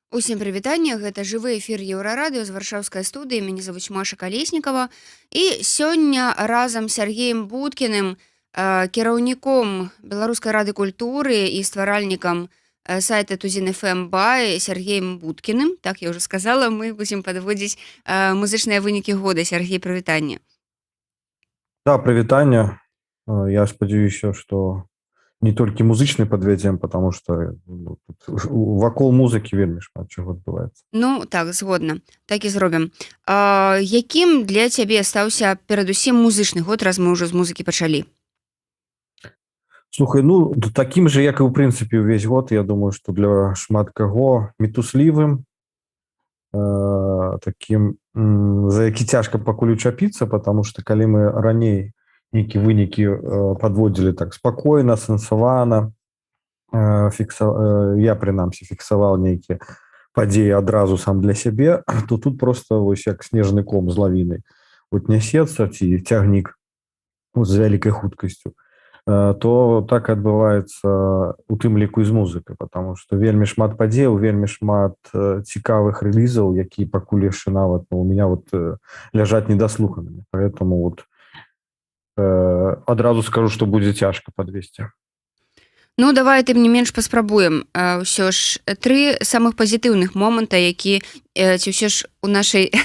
Усім прывітанне, гэта жывы эфір Еўрарадыё з варшаўскай студыі. Мяне завуць Маша Калеснікава. І сёння разам з Сяргеем Будкіным, кіраўніком Беларускай рады культуры і стваральнікам сайта Тузін FM бай Сяргеем Будкіным, так, я ўжо сказала, мы будзем падводзіць музычныя вынікі года. Сяргей, прывітанне. Да, прывітанне. Я спадзяюся, што не толькі музычны падвядзем, потому что, ну, вакол музыкі вельмі шмат чаго адбываецца. Ну так, згодна, так і зробім. Якім для цябе стаўся перадусім музычны год, раз мы ўжо з музыкі пачалі? Слухай, ну, такім же, як і ў прынцыпе ўвесь год, я думаю, что для шмат каго мітуслівым, таким, за які цяжка пакуль учапіцца, потому что калі мы раней нейкі вынікі падводзілі так спакойна, асэнсавана, я прынамсі фіксаваў нейкія падзеі адразу сам для сябе, то тут просто вось як снежны ком з лавінай вот нясецца ці цягнік з вялікай хуткасцю, то так адбываецца у тым ліку і з музыкай, потому что вельмі шмат падзеяў, вельмі шмат цікавых рэлізаў, які пакуль яшчэ нават, ну, у меня вот ляжаць недаслуханымі, поэтому вот адразу скажу, что будзе цяжка подвесці. Ну, давай тым не менш паспрабуем. Ўсё ж тры самых пазітыўных моманта, які ці ўсё ж у нашай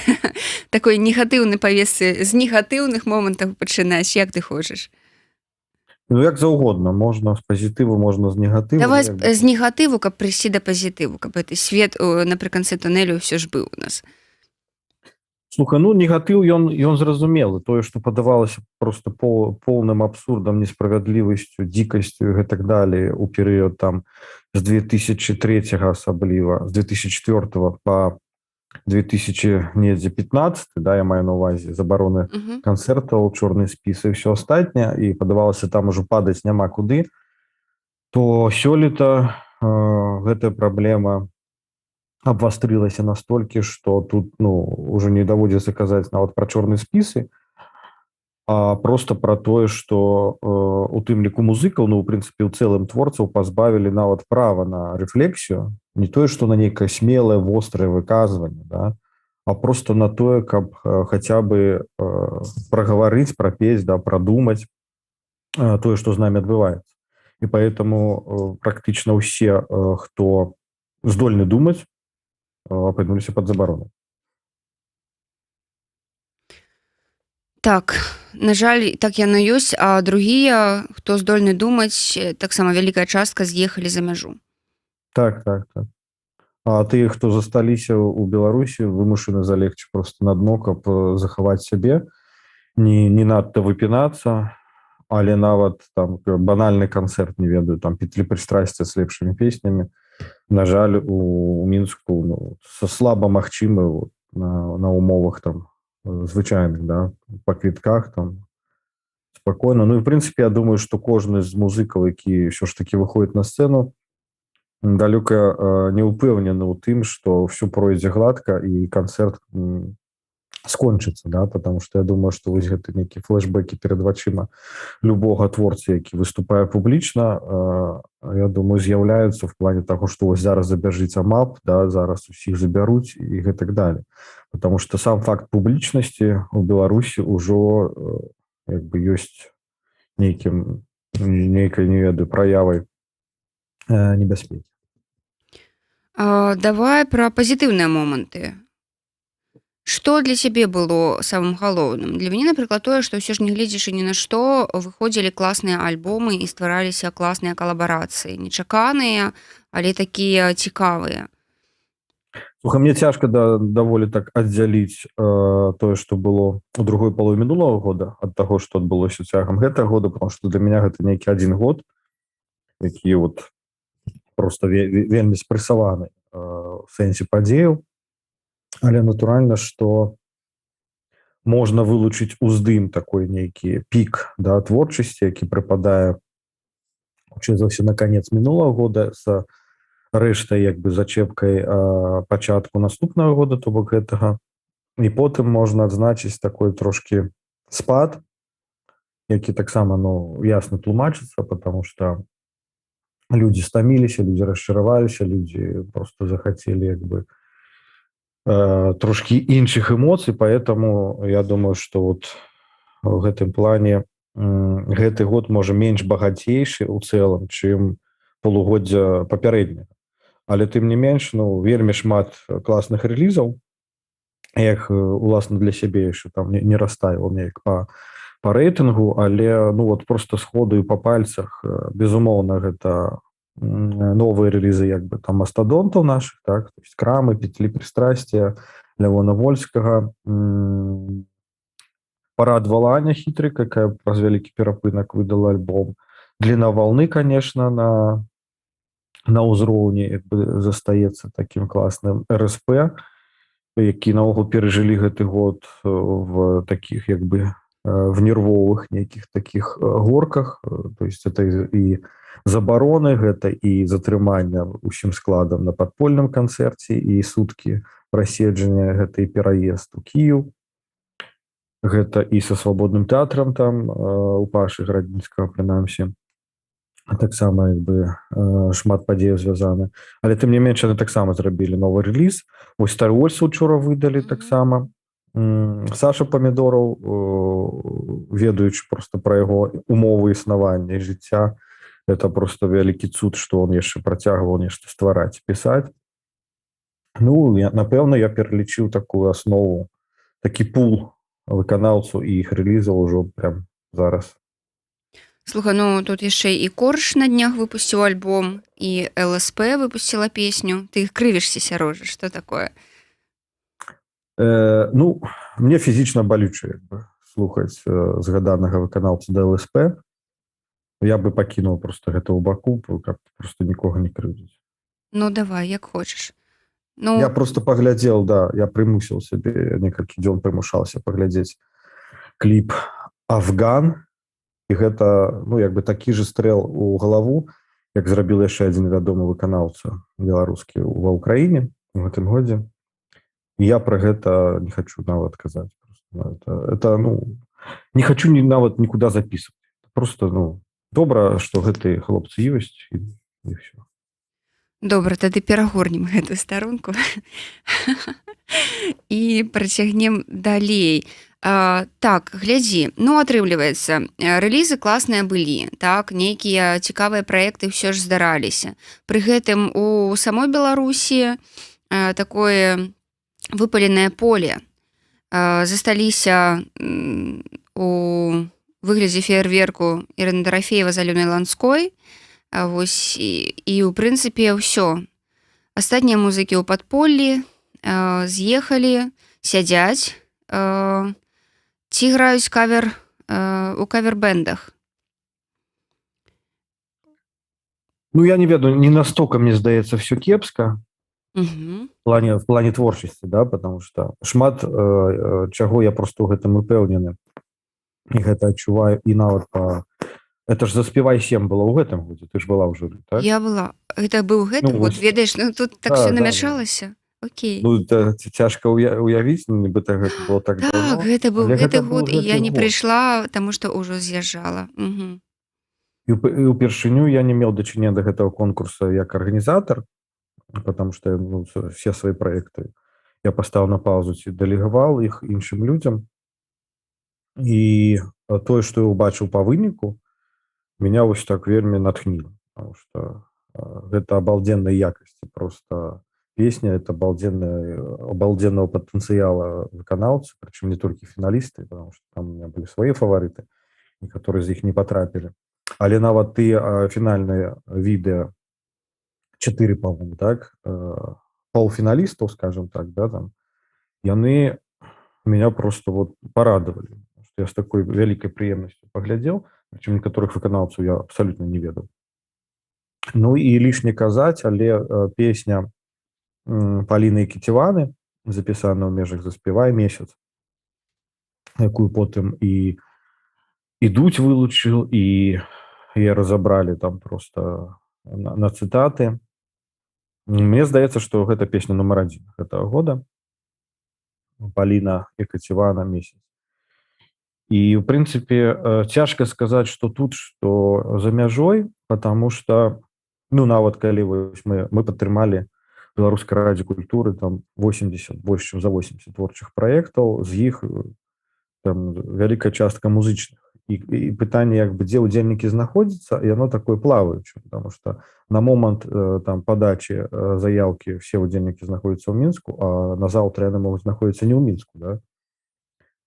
такой негатыўнай павесцы з негатыўных момантаў пачынаць, як ты хочаш? Ну, як заўгодна, можна з пазітыву, можна з негатыву. Давай з негатыву, каб прыйсці да пазітыву, каб гэты свет напрыканцы туннелю ўсё ж быў у нас. Слухай, ну, негатыў ён зразумелы, тое, што падавалася просто поўным абсурдам, несправядлівасцю, дзікасцю і гэтак далей у перыяд там з 2003, асабліва з 2004 по 2015, да, я маю на увазе забароны канцэртаў, чорны спіс і ўсё астатняе, і падавалася, там ужо падаць няма куды, то сёлета гэтая праблема абвастрылася настолькі, что тут, ну, уже не даводзіцца казаць нават пра чорныя спісы, а просто про тое, что у тым ліку музыкаў, ну, у прынцыпе, у цэлым творцаў пазбавілі нават права на рэфлексію, не тое что на нейкае смелае, вострае выказванне, да, а просто на тое, каб хаця бы прагаварыць, прапець, да, прадумаць тое, что з нами адбываецца. І поэтому практычна ўсе, хто здольны думаць, апынуліся под забарону. Так, на жаль, так яно ёсць, а другія, хто здольны думаць, таксама вялікая частка з'ехалі за мяжу. Так. А тыя, хто засталіся ў Беларусі, вымушаны залегчы просто на дно, каб захаваць сябе, не надта выпінацца, але нават там банальны канцэрт, не ведаю, там «Петли пристрастия» з лепшымі песнямі, на жаль, у Мінску, ну, са слаба магчымы вот, на умовах там звычайных, да, па квітках там спакойна. Ну і в прынцыпе, я думаю, что кожны з музыкаў, які ўсё ж таки выходит на сцэну, далёка не ўпэўнены ў тым, что ўсё пройдзе гладка і канцэрт скончыцца, да, потому что я думаю, что вось гэты нейкі флешбекі перад вачыма любога творцы, які выступае публічна, я думаю, з'яўляюцца в плане того, что вось зараз забяжыць АМАП, да, зараз усіх забяруць і гэтак далее, потому что сам факт публічнасці у Беларусі ўжо як бы ёсць нейкім нейкай, не ведаю, праявай небяспекі. Давай пра пазітыўныя моманты. Што для цябе было самым галоўным? Для мяне, напрыклад, тое, што ўсё ж, нягледзячы ні на што, выходзілі класныя альбомы і ствараліся класныя калабарацыі, нечаканыя, але такія цікавыя. Слухай, мне цяжка, да, даволі так аддзяліць тое, што было у другой палове мінулага года, ад таго, што адбылося цягам гэтага года, потому что для меня гэта нейкі адзін год, які вот просто вельмі спрэсаваны в сэнсе падзеяў. Але натуральна, что можна вылучыць уздым, такой нейкі пік, да, творчасці, які прыпадае хутчэй за ўсё на канец мінулага года з рэштай як бы зачэпкай пачатку наступнага года, то бок гэтага, і потым можна адзначыць такой трошки спад, які таксама, ну, ясна тлумачыцца, потому что Людзі стаміліся, людзі расчараваліся, людзі просто захацелі як бы трошки іншых эмоцый. Поэтому я думаю, что вот в гэтым плане гэты год можа менш багацейшы у цэлым, чым полугоддзя папярэдняга, але тым не менш, ну, вельмі шмат класных рэлізаў. Я іх уласна для сябе яшчэ там не расставіў неяк по рэйтынгу, але, ну, вот просто сходу і по пальцах, безумоўна, гэта новыя рэлізы як бы там мастадонтаў наших, так, то есть «Крамы», «Петли пристрастия», Лявона Вольскага, «Парадавала» Аня Хітрык, якая праз вялікі перапынак выдала альбом, «Длина волны», конечно, на ўзроўні як бы застаецца таким класным, РСП, які наогул перажылі гэты год в таких як бы в нервовых нейкіх таких горках. То есть это і забароны, гэта і затрымання усім складам на падпольным канцэрце, і суткі праседжання, гэта і пераезд у Кіў, гэта і са свабодным тэатрам там у Пашы Градзінскага, прынамсі, таксама як бы шмат падзеяў звязаны, але тым не менш яны таксама зрабілі новы рэліз. Ось «Старвольса» учора выдалі таксама. Саша Памідораў, ведаючы просто пра яго умовы існавання і жыцця, это просто вялікі цуд, что он яшчэ працягваў нешта ствараць, пісаць. Ну, я, напэўна, я пералічыў такую аснову, такі пул выканаўцу і іх рэлізаў ўжо прям зараз. Слухай, ну тут яшчэ і Корж на днях выпусціў альбом, і ЛСП выпусціла песню. Ты крывішся, Сярожа, что такое? Ну, мне фізічна балюча як бы слухаць згаданага выканаўца да ЛСП. Я бы пакінуў просто гэта ў баку, каб просто нікога не крыўдзіць. Ну давай, як хочаш. Ну Я просто паглядзел, да, я прымусіў сябе, некалькі дзён прымушаўся паглядзець кліп «Афган», і гэта, ну, як бы такі же стрэл у галаву, як зрабіў яшчэ адзін вядомы выканаўца беларускі ва Ўкраіне у гэтым годзе. І я про гэта не хочу нават казаць. Просто, ну, это, ну, не хочу ні нават никуда записывать. Просто, ну, добра, что гэтыя хлопцы ёсць, і всё. Добра, тады перагорнем гэтую старонку і працягнем далей. Так, глядзі, ну атрымліваецца, рэлізы класныя былі, так, нейкія цікавыя праекты ўсё ж здараліся. Пры гэтым у самой Беларусі такое выпаленае поле. Засталіся у выглядзе феерверку Ірына Дарафеева з Алёнай Ланской. Вось і ў прынцыпе ўсё. Астатнія музыкі ў падполлі, з'ехалі, сядзяць ці граюць кавер у кавер-бэндах. Ну, я не ведаю, не настолько, мне здаецца, все кепска в плане творчасці, да, потому что шмат чаго я просто ў гэтым упэўнены і гэта адчуваю, і нават по это ж «Заспевай 7» было ў гэтым годзе, ты ж была ў журы, так? Я была. Гэта быў гэты Ну, год, вось. ведаеш, ну тут так Да, все да. намяшалася. Окей. Ну, это цяжка уявіць, ну, нібыта гэта было так Так, давно, гэта быў але гэты гэта быў год, і я гэты не год. прыйшла, таму што ўжо з'язджала. І ўпершыню я не меў дачынення да гэтага конкурса як арганізатар, потому что, ну, все свои проекты я поставил на паузу ці дэлегаваў іх іншым людзям. І тое, што я ўбачыў па выніку, меня вось так вельмі натхніла, потому что гэта обалденной якасці просто песня, это обалденного патэнцыяла выканаўцы, прычым не толькі фіналісты, потому что там у меня были свои фаварыты, некаторыя з іх не потрапілі, але нават тыя фінальныя відэа, 4, по-моему, так, паўфіналістаў, скажем так, да, там яны меня просто вот порадовали, что я с такой вялікай прыемнасцю паглядзеў, прычым некаторых выканаўцаў я абсолютно не ведаў. Ну і лішне казаць, але песня Паліны Кіціваны, запісана ў межах «Заспевай месяц», якую потым і ідуць вылучыў, і я разабралі там просто на цытаты. Мне здаецца, что гэта песня нумар адзін гэтага года, Паліна і Кацівана, «Месяц». І в прынцыпе цяжка сказаць, что тут, что за мяжой, потому что Ну, нават калі вось мы падтрымалі Беларускай радзе культуры там 80, больш чым за 80 творчых праектаў, з іх там вялікая частка музычных. І пытанне, як бы, дзе удзельнікі знаходзяцца, яно такое плаваючае, потому что на момант там падачы заявкі все удзельнікі знаходзяцца ў Мінску, а на заўтра яны могуць знаходзіцца не ў Мінску, да?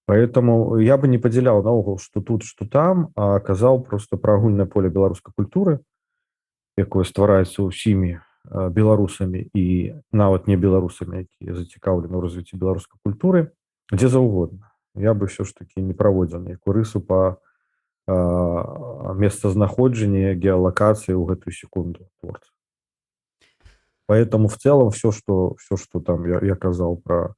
Поэтому я бы не падзяляў наогул, что тут, что там, а казаў просто про агульнае поле беларускай культуры, якое ствараецца ўсімі беларусамі і нават не беларусамі, якія зацікаўлены ў развіцці беларускай культуры, дзе заўгодна. Я бы все ж таки не праводзіў нейкую рысу по месцазнаходжанні, геалакацыі ў гэтую секунду творца. Поэтому в целом все, что там я казаў про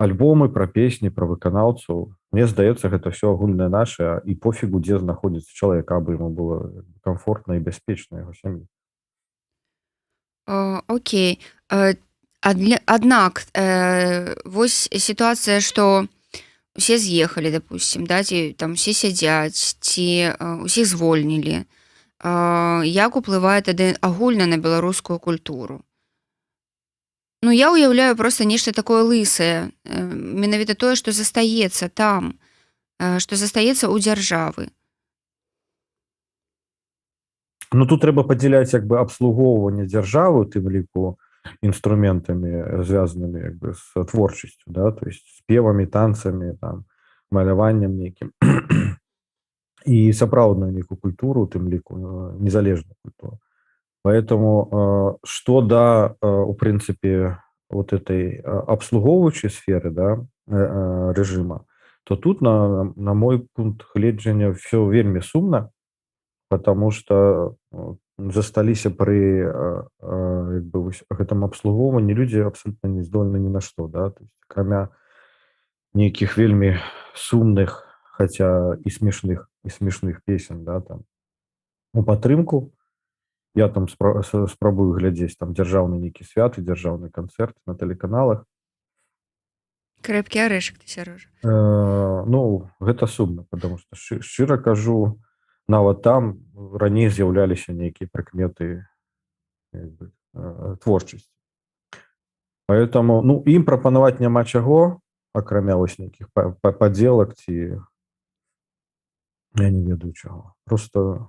альбомы, про песні, про выканаўцаў, мне здаецца, гэта все агульнае наше, і пофігу, дзе знаходзіцца чалавек, абы ему было комфортна і бяспечна, яго сям'і. Окей. Аднак вось сітуацыя, што усе з'ехалі, допустим, да, ці там усе сядзяць, ці усіх звольнілі, як уплывае тады агульна на беларускую культуру? Ну, я уяўляю просто нешта такое лысае, менавіта тое, што застаецца там, што застаецца ў дзяржавы. Ну, тут трэба падзяляць як бы абслугоўванне дзяржавы, у тым ліку інструментамі, звязанымі як бы з творчасцю, да, то есть спевамі, танцамі, там, маляваннем нейкім, і сапраўдную нейкую культуру, у тым ліку незалежную культуру. Поэтому что да, у прынцыпе, вот этой абслугоўваючай сферы, да, режима, то тут на мой пункт гледжання все вельмі сумна, потому что засталіся пры як бы вось гэтым абслугоўванні людзі абсолютно не здольны ні на што, да, то есть акрамя нейкіх вельмі сумных, хотя і смешных песен, да, там у падтрымку. Я там спрабую глядзець там дзяржаўны нейкі святы, дзяржаўны канцэрт на тэлеканалах. Крепкий орешек ты, Сярожа. Ну, гэта сумна, потому что, шчыра кажу, нават там раней з'яўляліся нейкія прыкметы як бы творчасці. Поэтому, ну, ім прапанаваць няма чаго, акрамя вось нейкіх падзелак ці я не ведаю чаго. Просто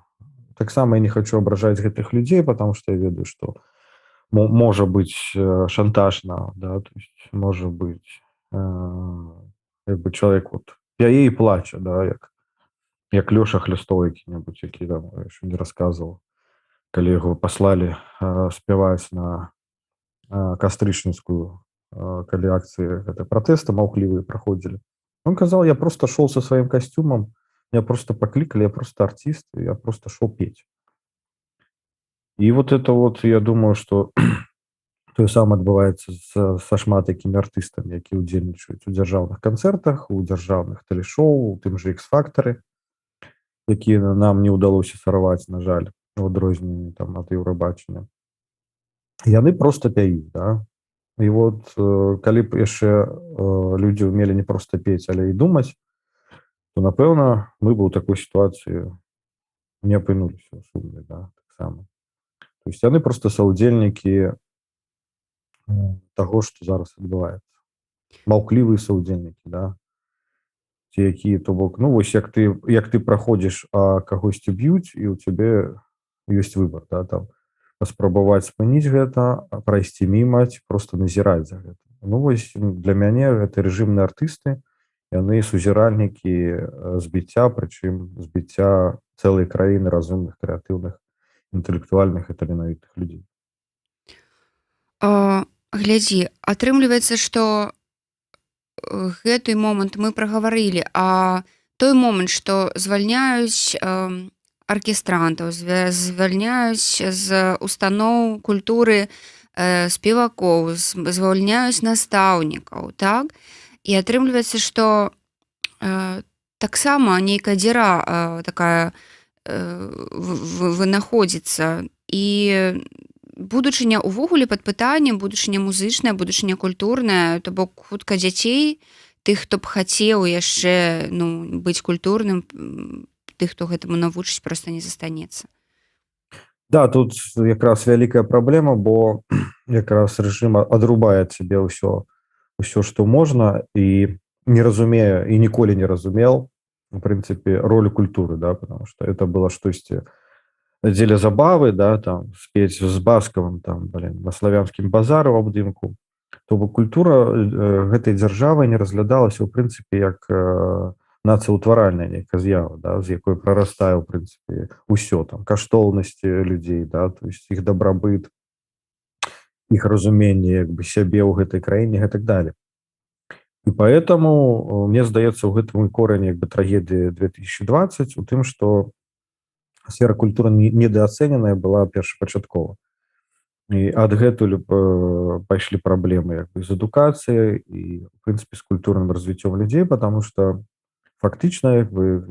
таксама я не хочу абражаць гэтых людзей, потому что я ведаю, что можа быць шантаж на, да, то есть можа быць як бы чалавек вот пяе і плача, да, як Лёша Хлястоў які-небудзь, які там яшчэ не рассказывал, калі яго паслалі спяваць на Кастрычніцкую, калі акцыі гэта пратэсты маўклівыя праходзілі. Он казал: «Я просто шел со своим костюмом, меня просто покликали, я просто артист, я просто шел петь». И вот это вот, я думаю, что тое самае адбываецца са шмат якімі артыстамі, які ўдзельнічаюць у дзяржаўных канцэртах, у дзяржаўных тэлешоу, у тым же X-фактары, якія нам не ўдалося сарваць, на жаль, у адрозненне там ад Еўрабачання. Яны просто пяюць, да. І вот калі б яшчэ людзі умелі не просто петь, але і думаць, то, напэўна, мы бы ў такой сітуацыі не апынуліся сумнай, да, таксама. То есть яны просто саўдзельнікі таго, што зараз адбываецца. Маўклівыя саўдзельнікі, да. Ці якія, то бок, ну вось як ты праходзіш, а кагосьці б'юць, і ў цябе ёсць выбар, да, там паспрабаваць спыніць гэта, прайсці міма ці просто назіраць за гэтым. Ну вось для мяне гэта рэжымныя артысты, яны сузіральнікі збіцця, прычым збіцця цэлай краіны разумных, крэатыўных, інтэлектуальных і таленавітых людзей. Глядзі, атрымліваецца, што гэты момант мы прагаварылі, а той момант, што звальняюць аркестрантаў, звальняюць з устаноў культуры спевакоў, звальняюць настаўнікаў, так? І атрымліваецца, што таксама нейкая дзіра такая вынаходзіцца, і будучыня увогуле пад пытаннем, будучыня музычная, будучыня культурная, то бок хутка дзяцей, тых, хто б хацеў яшчэ, ну, быць культурным, тых, хто гэтаму навучыць, просто не застанецца. Да, тут якраз вялікая праблема, бо якраз рэжым адрубае ад сябе ўсё, што можна, і не разумее, і ніколі не разумел, в прынцыпе, ролю культуры, да, потому что это было штосьці дзеля забавы, да, там спець з Баскавым там, блин, на Славянскім базару ў абдымку. То бок культура гэтай дзяржавы не разглядалася, ў прынцыпе, як нацыўтваральная нейкая з'ява, да, з якой прарастае, ў прынцыпе, усё там, каштоўнасці людзей, да, то есть іх дабрабыт, іх разуменне як бы сябе ў гэтай краіне і так далее. И поэтому мне здаецца, у гэтым і корань як бы трагедыі 2020, у тым, что сфера культуры недаацэненая была першапачаткова, і адгэтуль пайшлі праблемы як бы з адукацыяй і, в прынцыпе, з культурным развіццём людзей, потому что фактычна як бы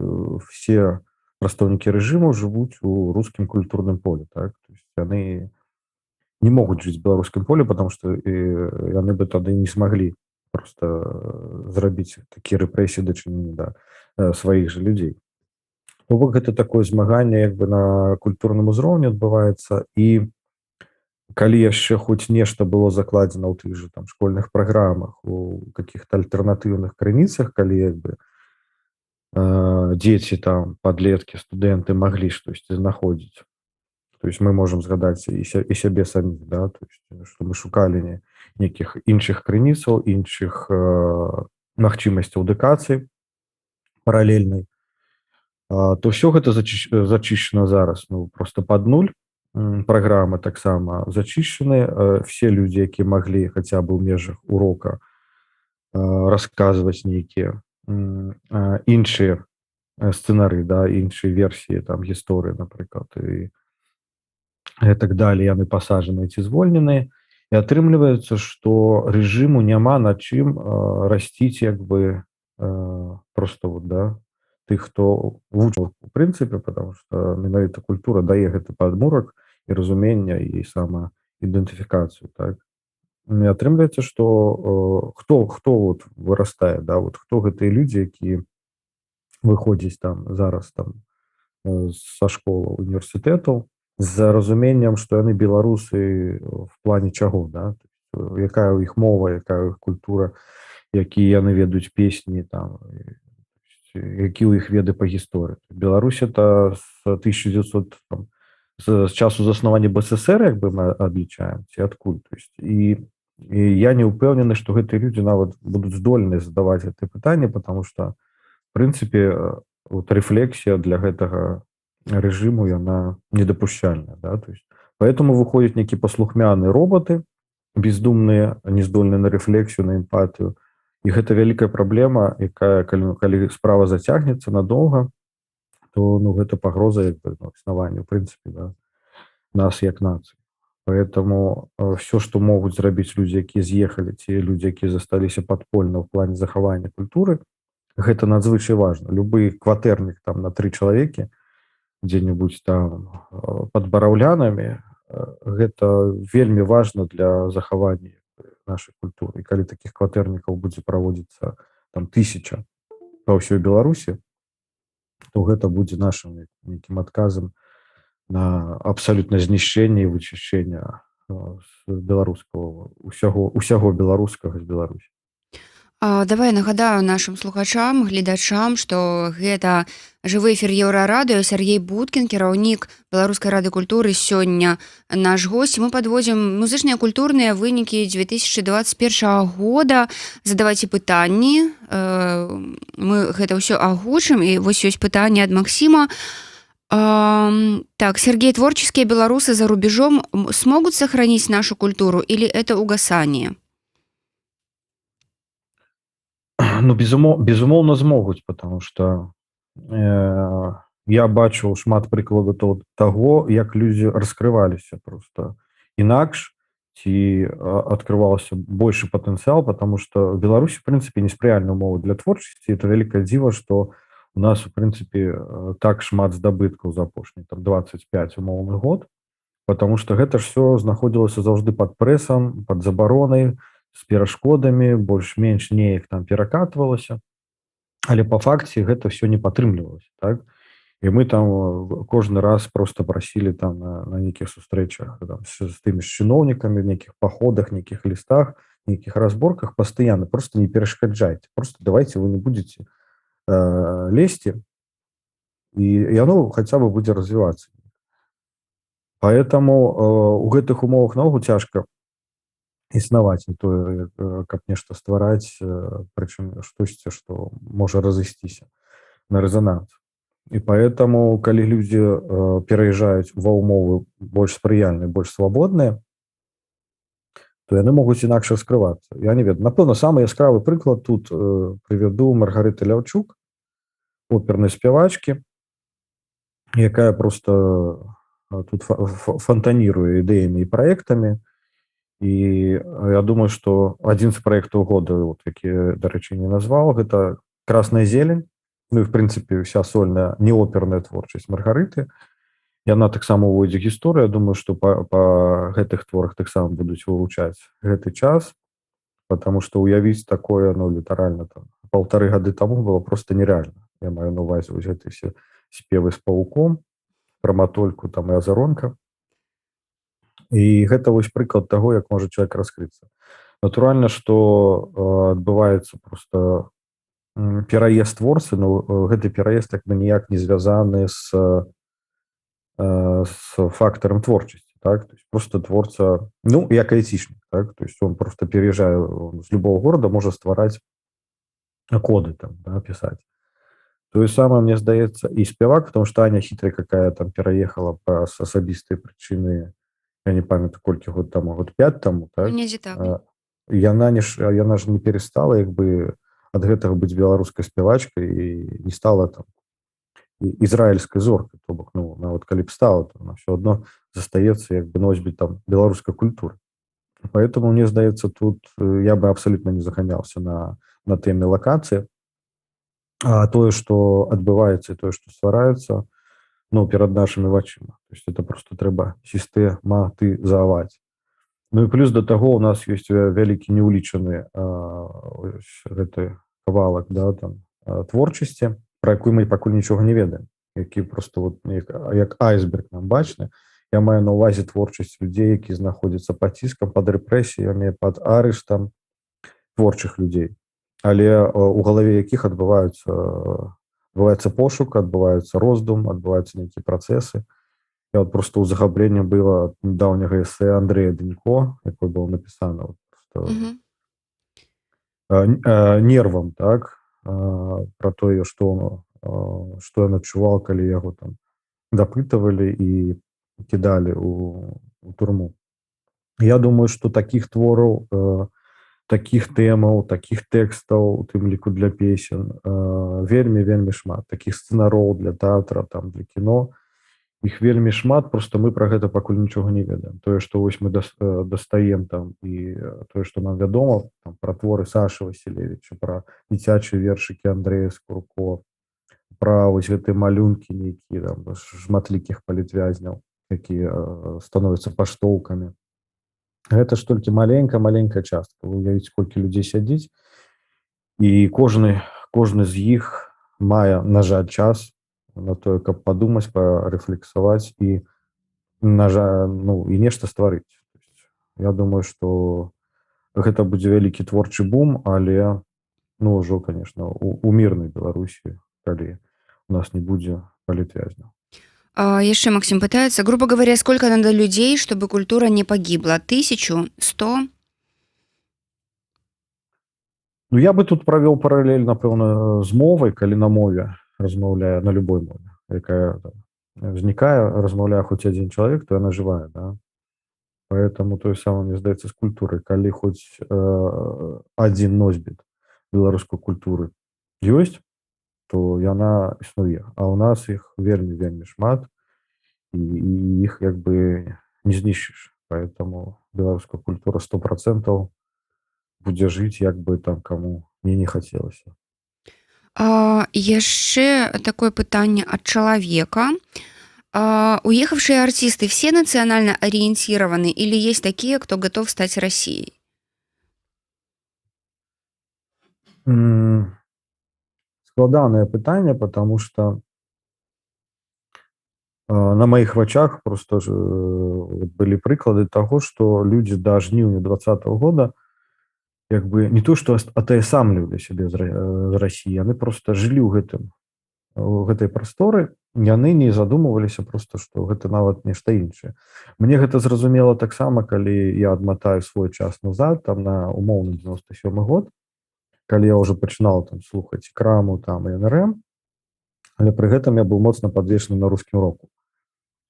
все прадстаўнікі рэжыму жывуць у рускім культурным поле, так, то есть яны не могуць жыць беларускім поле, потому что яны бы тады не смогли просто зрабіць такія рэпрэсіі дачынення да сваіх же людзей. То бок гэта такое змаганне як бы на культурным узроўні адбываецца. І калі яшчэ хоць нешта было закладзена ў тых же там школьных праграмах, у каких-то альтэрнатыўных крыніцах, калі як бы дзеці там, подлеткі, студэнты маглі штосьці знаходзіць, то есть мы можем згадаць і сябе саміх, да, то есть что мы шукалі нейкіх іншых крыніцаў, іншых магчымасцяў адукацыі паралельнай, то все гэта зачышчана зараз, ну, просто под нуль. Праграмы таксама зачышчаны, все людзі, якія маглі хаця бы ў межах урока расказваць нейкія іншыя сцэнары, да, іншыя версіі там гісторыі, напрыклад, і гэтак далее, яны пасажаныя ці звольненыя. І атрымліваецца, что рэжыму няма на чым расціць як бы просто вот, да, тых, хто вучыў, у прынцыпе, потому что менавіта культура дае гэты падмурак і разумення, і самаідэнтыфікацыю, так. І атрымліваецца, что хто вот вырастае, да, вот хто гэтыя людзі, якія выходзяць там зараз там са школы, універсітэтаў з разуменнем, што яны беларусы, в плане чаго, да, якая ў іх мова, якая ў іх культура, якія яны ведаюць песні там, які ў іх веды па гісторыі. Беларусь это с 1900 там, з часу заснавання БССР як бы мы адлічаем ці адкуль? То есть і я не ўпэўнены, што гэтыя людзі нават будуць здольны задаваць гэта пытанне, потому что, в прынцыпе, вот рэфлексія для гэтага рэжыму, яна недапушчальная, да, то есть поэтому выходят нейкія паслухмяныя роботы, бездумныя, не здольныя на рэфлексію, на эмпатыю. І гэта вялікая праблема, якая, калі справа зацягнецца надоўга, то, ну, гэта пагроза як бы, ну, існаванню, в прынцыпе, да, нас як нацыі. Поэтому все, что могуць зрабіць людзі, якія з'ехалі, ці людзі, якія засталіся падпольна, ў плане захавання культуры, гэта надзвычай важно. Любы кватэрнік там на тры чалавекі где-нибудь там под Бараўлянамі, гэта вельмі важно для захавання нашай культуры. І калі таких кватэрнікаў будзе праводзіцца там 1000 па ўсёй Беларусі, то гэта будзе нашим нейкім адказам на абсалютна знішчэнне і вычышчэнне беларускага, усяго беларускага з Беларусі. Давай нагадаю нашым слухачам, гледачам, што гэта жывы эфір Еўрарадыё. Сяргей Будкін, кіраўнік Беларускай рады культуры, сёння наш гость. Мы падводзім музычныя, культурныя вынікі 2021 года. Задавайце пытанні, мы гэта ўсё агучым. І вось ёсць пытанне ад Максіма. Так, Сергей, творческие белорусы за рубежом смогут сохранить нашу культуру или это угасание? Ну, безумоўна, змогуць, потому что я бачыў шмат прыкладаў таго, як людзі раскрываліся просто інакш ці открывался больше патэнцыял, потому что в Беларуси, в принципе, неспрыяльная умовы для творчасці. Это вялікае дзіва, что у нас, в принципе, так шмат здабыткаў за апошні там 25 умоўны год, потому что гэта ж все знаходзілася заўжды под прэсам, под забаронай, з перашкодамі, больш-менш неяк там перакатвалася, але по факце гэта все не падтрымлівалася, так. І мы там кожны раз просто прасілі там на нейкіх сустрэчах там, з тымі ж чыноўнікамі, нейкіх паходах, нейкіх лістах, нейкіх разборках пастаянна: просто не перашкаджайце, просто давайте вы не будете лезці, і яно хотя бы будзе развівацца. Поэтому у гэтых умовах наогул цяжка існаваць, не тое каб нешта ствараць, прычым штосьці, што можа разысціся на рэзананс. І поэтому, калі людзі пераязджаюць ва ўмовы больш спрыяльныя, больш свабодныя, то яны могуць інакш раскрывацца. Я не ведаю, напэўна, самы яскравы прыклад тут прывяду Маргарыты Ляўчук, опернай спявачкі, якая просто тут фонтаніруе ідэямі і праектамі. І я думаю, что адзін з праектаў года, вот, які, дарэчы, не назваў, гэта «Красная зелень», ну і в прынцыпе вся сольная неоперная творчасць Маргарыты. Яна таксама увойдзе гісторыю. Думаю, что па гэтых творах таксама будуць вывучаць гэты час, потому что уявіць такое, ну, літаральна там 1,5 гады таму было просто нереально. Я маю на увазе вось гэты все спевы з пауком, пра матольку там і азаронка. І гэта вось прыклад таго, як можа чалавек раскрыцца. Натуральна, что адбываецца просто пераезд творцы, но гэты пераезд так бы ніяк не звязаны с фактарам творчасці, так? То есть просто творца, ну, як айцішнік, так, то есть он просто переезжае з любого города, можа ствараць коды там, да, писать. То же самое, мне здаецца, і спявак, потому что Аня Хитрый, какая там пераехала праз асабістыя прычыны, я не памятаю, колькі год таму, год 5 таму, так? Недзе так. Яна не ж, яна ж не перестала як бы ад гэтага быць беларускай спявачкай і не стала там ізраільскай зоркай. То бок, ну, нават калі б стала, то она все одно застаецца як бы носьбіт там беларускай культуры. Поэтому, мне здаецца, тут я бы абсолютно не заганялся на тэме лакацыі. А тое, что адбываецца, тое, что ствараецца, ну, перад нашими вачыма, то есть это просто трэба сістэматызаваць. Ну і плюс до таго, у нас есть вялікі неулічаны гэты кавалак, да, там творчасці, про якую мы пакуль нічога не ведаем, які просто вот як айсберг нам бачны. Я маю на увазе творчасць людзей, які знаходзяцца под ціскам, под рэпрэсіямі, под арыштам, творчых людзей, але у галаве якіх адбываецца пошук, адбываецца роздум, адбываюцца нейкія працэсы. Я вот просто ў захапленне было ад недаўняга эсэ Андрея Дынько, якое было напісана вот просто нервам, так, про тое, что ён адчуваў, калі яго там дапытывалі і кідалі у турму. Я думаю, что таких твораў, таких тэмаў, таких тэкстаў, у тым ліку для песен, вельмі, вельмі шмат, таких сцэнароў для тэатра там, для кіно, іх вельмі шмат, просто мы про гэта пакуль нічога не ведаем. Тое, что вось мы дастаем там, і тое, что нам вядома там про творы Сашы Васілевіча, про дзіцячыя вершыкі Андрея Скурко, пра вось гэтыя малюнкі нейкія там шматлікіх палітвязняў, якія становяцца паштоўкамі, гэта ж толькі маленькая, маленькая частка. Вы уявіце, колькі людзей сядзіць, і кожны з іх мае, на жаль, час на тое, каб падумаць, парэфлексаваць і, на жаль, ну, і нешта стварыць. Я думаю, что гэта будзе вялікі творчы бум, але, ну, ўжо, конечно, у мірнай Беларусі, калі у нас не будзе палітвязняў. Яшчэ Максим пытается: грубо говоря, сколько надо людей, чтобы культура не погибла? 1000, 100? Ну, я бы тут правёў паралель, напэўна, з мовай. Калі на мове размаўляе, на любой мове, якая там узнікае, размаўляе хоць адзін чалавек, то яна жывая, да? Поэтому тое самае, мне здаецца, з культурай: калі хоць адзін носьбіт беларускай культуры ёсць, то яна існуе. А у нас іх вельмі, вельмі шмат, і іх як бы не знішчыш. Поэтому беларуская культура 100% будзе жыць, як бы там каму не хацелася. Яшчэ такое пытанне ад чалавека. Уехавшие артисты все национально ориентированы или есть такие, кто готов стать Россией? Складанае пытанне, потому что На маіх вачах просто ж былі прыклады таго, што людзі да жніўня 20-го года як бы не то што атаясамлівалі сябе з Расіі, яны просто жылі ў гэтай прасторы, яны не задумываліся просто, што гэта нават нешта іншае. Мне гэта зразумела таксама, калі я адматаю свой час назад, там, на умоўны 97 год, калі я уже пачынал там слухаць Краму там і НРМ, але пры гэтым я быў моцна падвешаны на рускім року.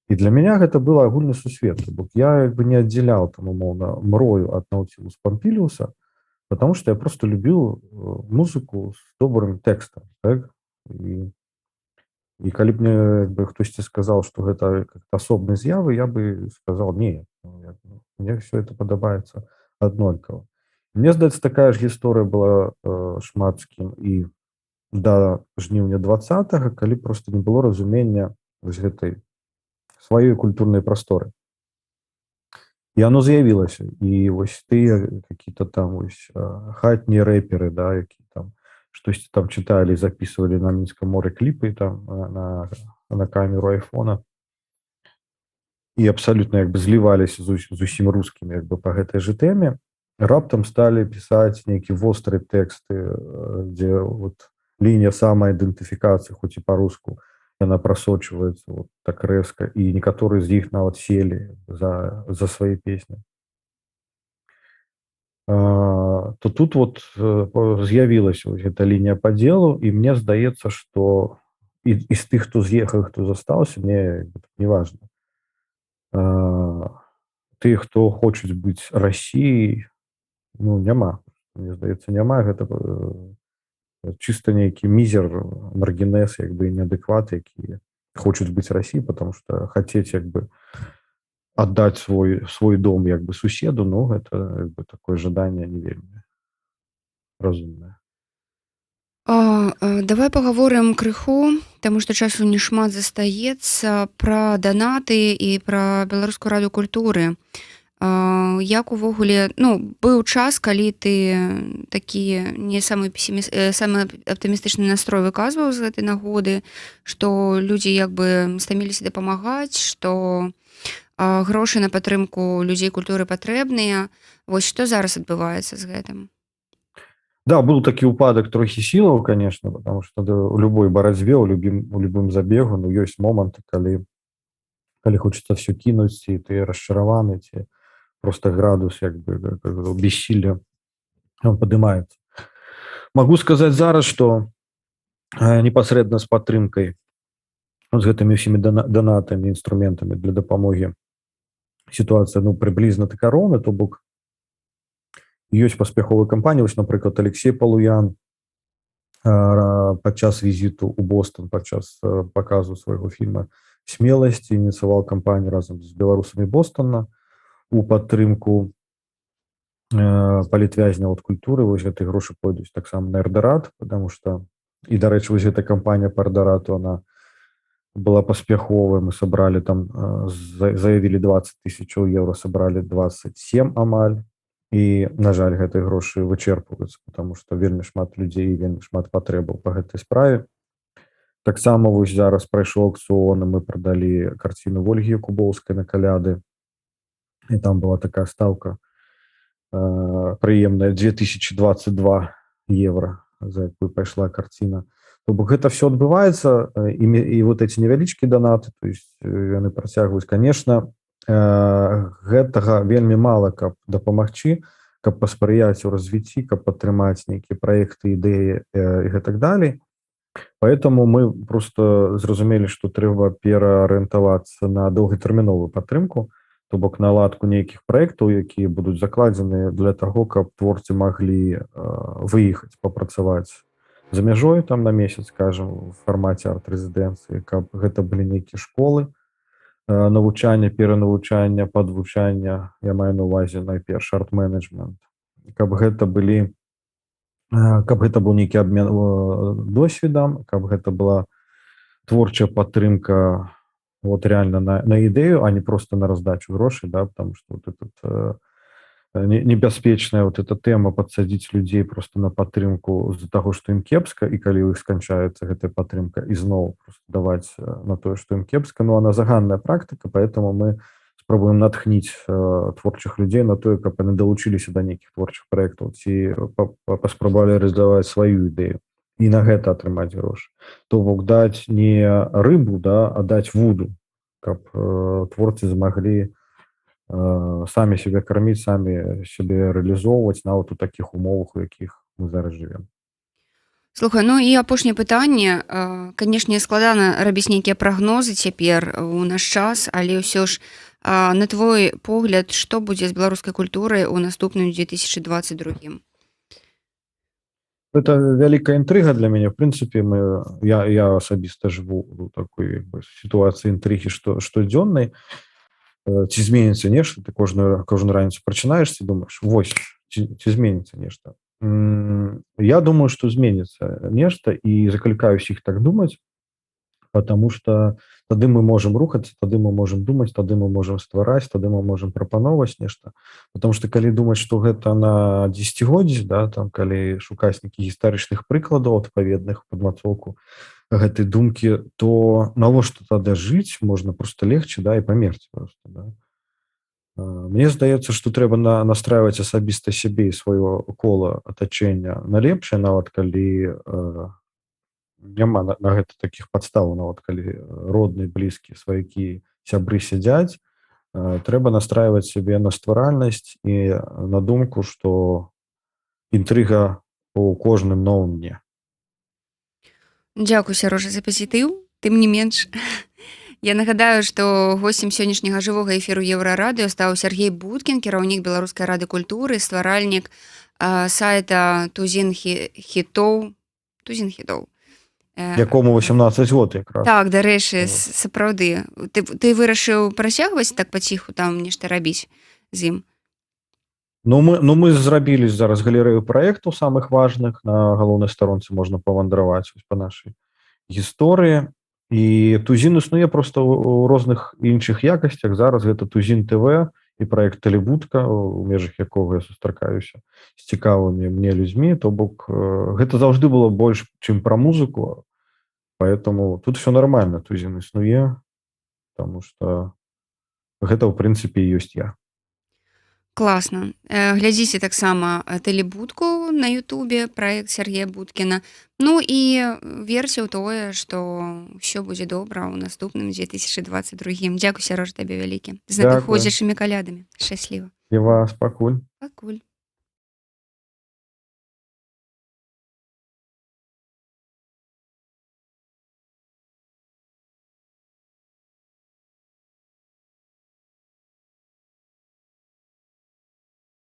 І для меня гэта было агульны сусвет, бок я як бы не аддзялял там умоўна Мрою от Наутилус Помпилиуса, потому что я просто любил музыку с добрым тэкстам, так? І калі б мне як бы хтосьці сказал, что гэта как-то асобнай з'явы, я бы сказал: «Не, ну, як бы, мне все это падабаецца аднолькава». Мне здаецца, такая ж гісторыя была шмат з кім і да жніўня 20, калі просто не было разумення вось гэтай сваёй культурнай прасторы. І оно з'явілася. І вось тыя какие-то там вось хатнія рэперы, да, які там штосьці там чыталі, записывали на Мінском моры кліпы там на камеру айфона і абсалютна як бы зліваліся з усім рускім як бы по гэтай же тэме, раптам сталі пісаць нейкі востры тэксты, дзе вот лінія самаідэнтыфікацыі, хоць і па-руску, яна прасочваецца вот так рэзка, і некаторыя з іх нават селі за свае песні. То тут вот з'явілася вось гэта лінія падзелу, і мне здаецца, што і з тых, хто з'ехаў, хто застаўся, мне як бы тут неважно. Тых, хто хочуць быць Расіяй, ну, няма. Мне здаецца, няма. Гэта чыста нейкі мізер, маргінез, як бы, неадэкват, якія хочуць быць Расіяй, потому что хацець як бы аддаць свой дом як бы суседу, ну, гэта як бы такое жаданне не вельмі разумнае. Давай пагаворым крыху, таму што часу не шмат застаецца, пра данаты і пра Беларускую раду культуры. Як увогуле, ну, быў час, калі ты такі не самы самы аптымістычны настрой выказваў з гэтай нагоды, што людзі як бы стаміліся дапамагаць, што грошы на падтрымку людзей культуры патрэбныя. Вось што зараз адбываецца з гэтым? Да, был такі упадак трохі сілаў, конечно, потому что, да, у любой барацьбе, у любым забегу, ну, ёсць моманты, калі хочется все кінуць, і ты расчараваны ці просто градус як бы, да, как бы бессилия, он падымаецца. Могу сказать зараз, что непасрэдна з падтрымкай, з гэтымі всеми данатамі, інструментамі для дапамогі сітуацыя, ну, прыблізна такая роўна, то бок ёсць паспяховыя кампаніі. Вось, напрыклад, Алексей Палуян падчас візіту у Бостон, падчас паказу свайго фільма «Смеласць», ініцыяваў кампанію разам з беларусамі Бостона у падтрымку палітвязняў ад культуры. Вось гэты грошы пойдуць таксама на Эрдарат, потому что і, дарэчы, вось гэта кампанія по Эрдарату, она была паспяховая. Мы собрали там, заявілі 20 тысячаў евро, собрали 27 амаль, і, на жаль, гэтыя грошы вычэрпваюцца, потому что вельмі шмат людзей, вельмі шмат патрэбаў по гэтай справе. Таксама вось зараз прайшоў аукцыён, мы прадалі карціну Ольгі Якубоўскай на Каляды, і там была такая ставка прыемная, 2022 евро, за якую пайшла карціна. То бок гэта все адбываецца, і вот эти невялічкія данаты, то есть яны працягваюць. Конечно, гэтага вельмі мала, каб дапамагчы, каб паспрыяць у развіцці, каб падтрымаць нейкія праекты, ідэі і гэтак далей. Поэтому мы просто зразумелі, что трэба пераарыентавацца на доўгатэрміновую падтрымку, то бок наладку нейкіх праектаў, якія будуць закладзены для таго, каб творцы маглі выехаць папрацаваць за мяжой там на месяц, скажем, в фармаце арт-рэзідэнцыі, каб гэта былі нейкія школы навучання, перанавучання, падвучання, я маю на увазе найперш арт-менеджмент, каб гэта быў нейкі абмен досведам, каб гэта была творчая падтрымка вот реально на ідэю, а не просто на раздачу грошай, да, потому что вот этот Небяспечная вот эта тэма падсадзіць людзей просто на падтрымку з-за таго, што ім кепска, і калі ў іх сканчаецца гэтая падтрымка, ізноў просто даваць на тое, што ім кепска. Ну, она заганная практыка, поэтому мы спрабуем натхніць творчых людзей на тое, каб яны далучыліся да нейкіх творчых праектаў ці паспрабавалі рэалізаваць сваю ідэю і на гэта атрымаць грошы. То бок даць не рыбу, да, а даць вуду, каб творцы змаглі самі сябе карміць, самі сябе рэалізоўваць нават у такіх умовах, у якіх мы зараз жывем. Слухай, ну і апошняе пытанне. Канешне, складана рабіць нейкія прагнозы цяпер, у наш час, але ўсё ж, на твой погляд, што будзе з беларускай культурай у наступным 2022? Это вялікая інтрыга для мяне. В прынцыпе, мы я асабіста жыву у такой, як бы, сітуацыі інтрыгі што штодзённай. Ці зменіцца нешта? Ты кожную раніцу прачынаешься, думаешь: вось, ці зменіцца нешта? Я думаю, что зменіцца нешта, і заклікаю усіх так думаць, потому что тады мы можем рухацца, тады мы можем думаць, тады мы можем ствараць, тады мы можем прапановаць нешта. Потому что калі думаць, что гэта на десятгоддзі, да, там, калі шукаць нейкіх гістарычных прыкладаў, адпаведных падмацоўку гэтай думкі, то навошта тады жыць? Можна просто легче, да, і памерці просто, да. Мне здаецца, что трэба настраивать асабіста сябе і сваё кола атачэння на лепшае, нават калі няма на гэта таких падставаў, нават калі родныя, блізкія, сваякі, сябры сядзяць, трэба настраивать сябе на стваральнасць і на думку, что інтрыга у кожным новым дне. Дзякуй, Сярожа, за пазітыў, тым не менш. Я нагадаю, што госцем сённяшняга жывога эфіру Еўрарадыё стаў Сяргей Будкін, кіраўнік Беларускай рады культуры, стваральнік сайта Тузін хітоў, Тузін хітоў. Якому 18 год якраз. Так, дарэчы, Вот. сапраўды. Ты вырашыў працягваць так паціху там нешта рабіць з ім? Ну, мы зрабілі зараз галерэю праектаў самых важных, на галоўнай старонцы можна павандраваць вось па нашай гісторыі, і Тузін існуе просто ў розных іншых якасцях. Зараз гэта Тузін ТВ і проект Тэлебудка, у межах якога я сустракаюся з цікавымі мне людзьмі. То бок гэта заўжды было больш, чым пра музыку, поэтому тут все нормально. Тузін існуе, потому что гэта, ў прынцыпе, ёсць я. Класна. Глядзіце таксама Тэлебудку на Ютубе, праект Сяргея Будкіна. Ну і верце ў тое, што ўсё будзе добра ў наступным 2022. Дзякуй, Сярож, табе вялікі. З Дзякую. надыходзячымі Калядамі. Шчасліва. І вас, пакуль. Пакуль.